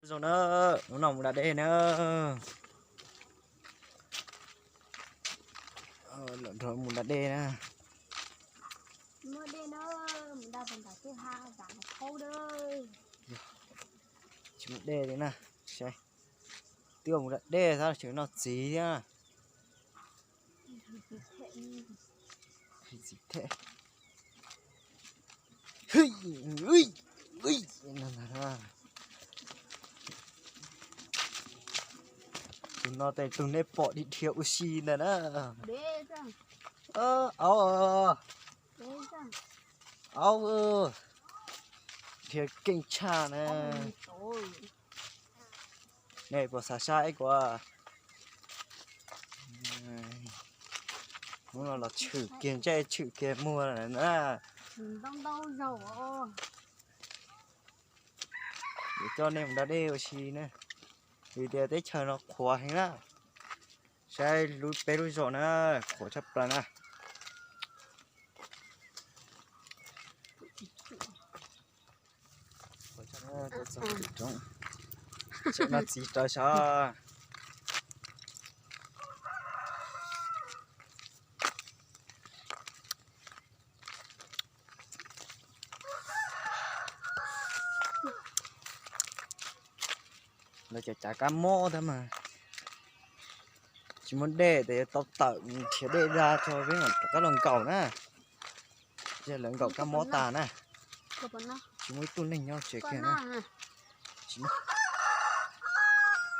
Zoo na, hnub no mus da dej na. Lawm nrog mus da dej na. Tsis mus dej li na. Twb mus da dej xwb tseem noj txiv thiab. Tus no tes tus nej pom dhia dhia ua si ntag na. Aub, aub, dhia keej tshaj na. Nej puas xav saib kuv? Hnub no los tshwm kiag ntsej tshwm kiag muag na. Yuav coj nej mus da dej ua si na, vim tias teb chaws no qhuav heev na. Saib lub peb lub zos na, qhuav tshaj plaws na. Tseem noj txiv raws sav. Lawv cov cav kab mob thiab mas tsis muaj dej tes yuav tau tawm nrhiav dej da tso peb mam rov qab los nkaum na. Yog lawv nkaum kab mob tas na. Tsis muaj ib tug neeg nyob tsev kiag na.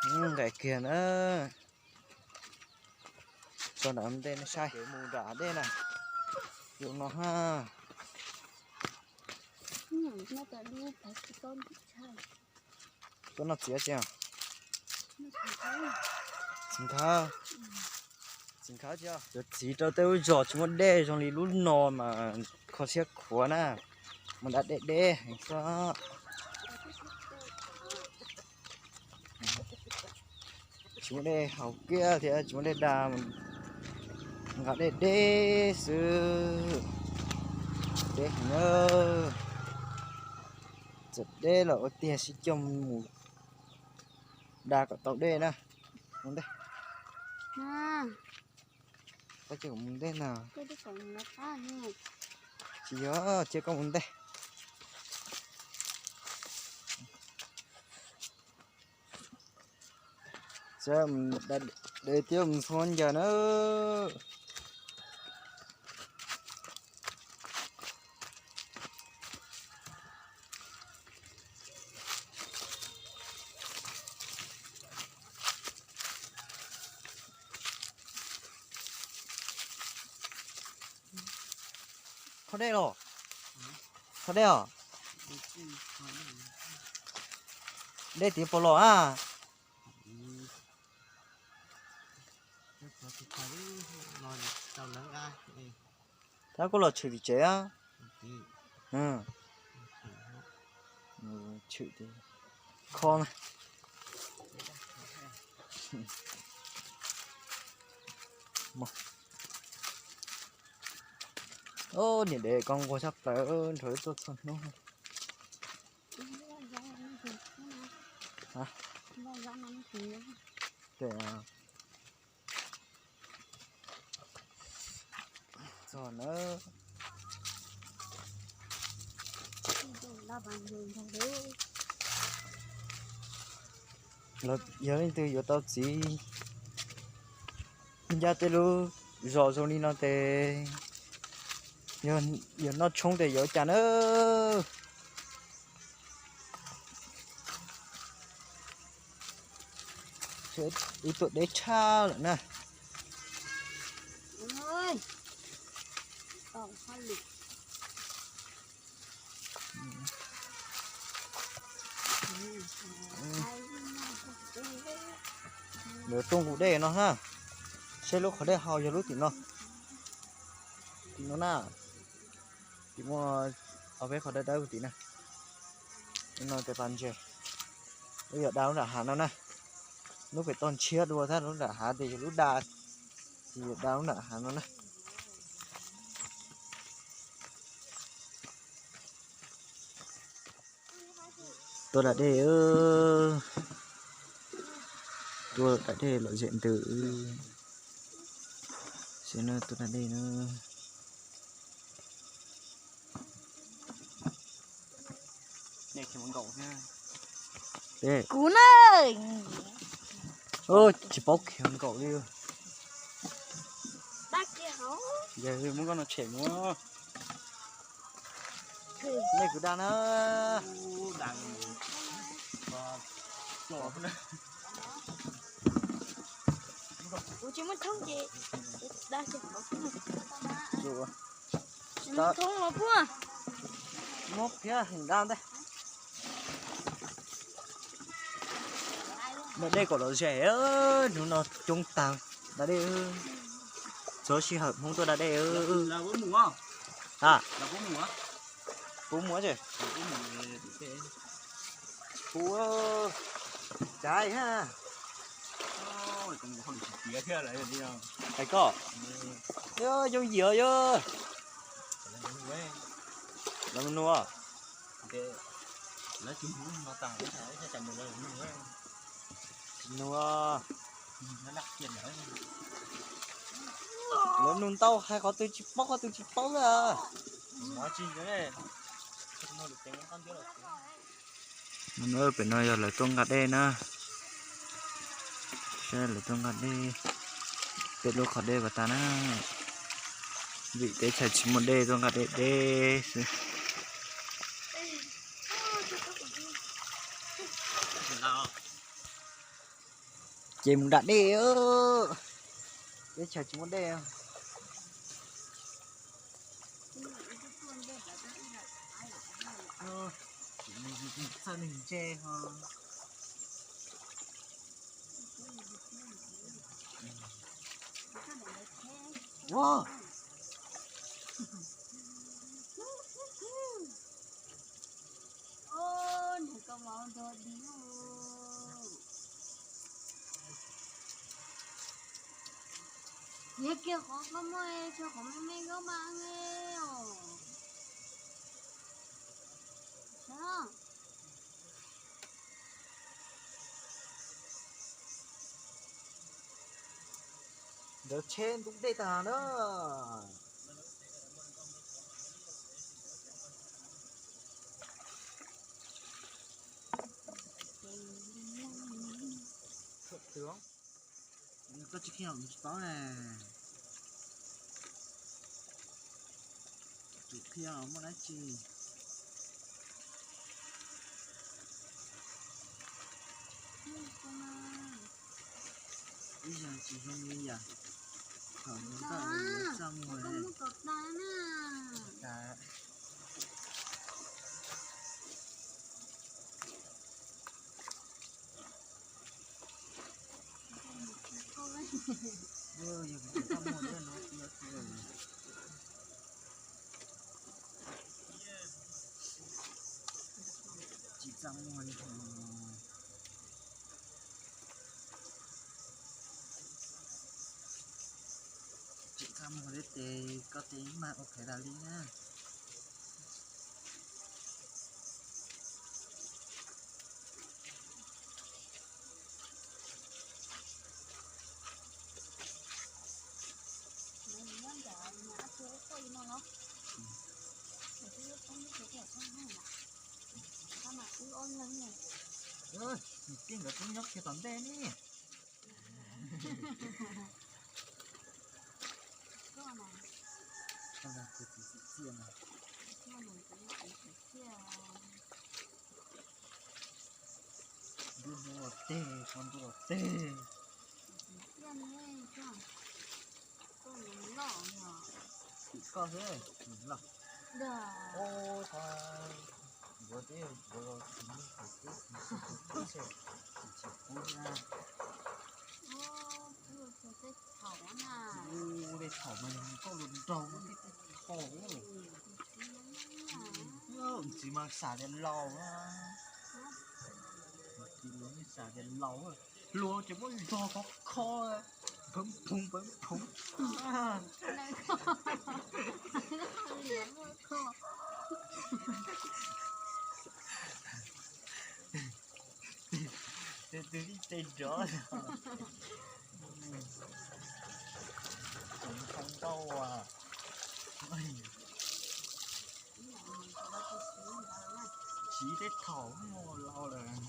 Nqaim kiag na. Tso nram ntej nej saib, mus nram dej na. Yus no ha. Tuaj noj txiv tsi? Txiv nkawd, txiv nkawd tsi? Yuav txiv rau tej lub zos tsis muaj dej zoo li lub no mas kho siab khuav na. Mus da dej deb heev xwb. Tsis muaj dej haus kiag thiab tsis muaj dej da, nqa dej deb xwb. Deb heev na. Txawm deb los ua tiag sib coj mus da kom tau dej na. Mus ntej. Koj cia kuv mus ntej na. Tsis yog, cia koj mus ntej. Txawm de thiab mus txhua ncas na. Qhov dej los? Qhov dej os? Dej tiv puas los a? Tab kuj los tshwm tim tsev a. Tshwm tim kho na. Niam dev koj nquag tshaj plaws nrog wb tuaj txhua hnub. Txog na. Yog leej twg yuav tau txiv ncaj tej lub zos zoo li no tes, yog noj tshoob tes yuav ua cas na. Ib tuam deb tshaj lawm na. Lawv tuaj nqus dej no na. Saib lub qhov dej haus yog lub tim no. Tim no na. Tim muaj ob peb qhov dawb dawb tim na. No tes pas ntses. Lub yog da lub nram hav no na. Lub pem toj ntshiab dua thiab lub nram hav tes yog lub da. Tes yog da lub nram hav no na. Tuaj da dej, Da dej lom zem ntws. Xyov no tua da dej na. Kuv na. Tsis paub khiav nkaum li. Yog muab koj no tshem mus. Nej kuv da na. Kuv tsis muaj thoob ces da. Muab phiab heev da ntej. Da dej kom lom zem, hnub no coob tag da dej. Txog sij hawm Hmoob tuaj da dej. Puv mus, puv mus, puv, cav ha. Hais koj, yooj yim yog. Lawv mus nug. Nug. Lawv nug ntau hais qhov twg tsis paub qhov twg tsis paub xwb. Pem no yog lawv tuaj nqa dej na. Saib lawv tuaj nqa dej, pem lub qhov dej pas tas na. Vim teb chaws tsis muaj dej tuaj nqa dej deb xwb. Ces mus da dej, teb chaws tsis muaj dej. Txawj neeg ntse ho. Yog kiag qhov koj muaj tsho qhov me me koj mas os. Ntawd tsheb ntub dej tag na. Koj tsis qhia kuv tsis paub na. Tsum qhia muaj dab tsi. Ib yam tsis zoo li yam thaum mus koj txaj muag na. Tsis txaj muag li. Tsis txaj muag li ces koj tes mas ua qhev tas li na. Nws tij nkawd twb nyob kiag tom ntej ne. Ntuj hnub los teg, poj ntuj los teg. Tim koj xwb, tim loj. Ub, npua teb npua los tsis muaj tus kub, tsis tsis kub na. Ub, tej thaum mas koj luag nraug tej thaum. Ntxiv mas xam tias laus na. Ntxiv luag xam tias laus, luag ces muab zog khov kho, pheev phoov pheev phoov. Tus ib teg nrov. Ntau a. Siv teb thaum mus laus lawm.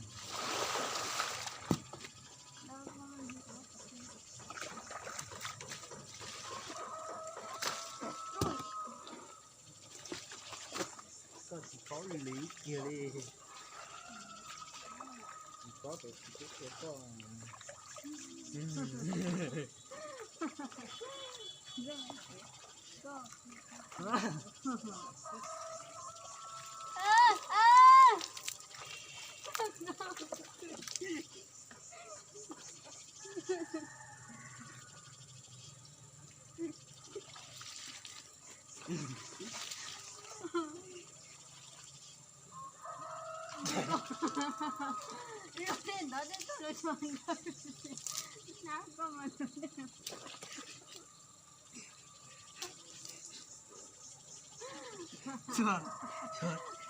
Koj tsis paub li kiag li. Tsis paub tus tsis paub kiag koj.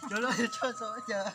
Cov loj tso tso cas.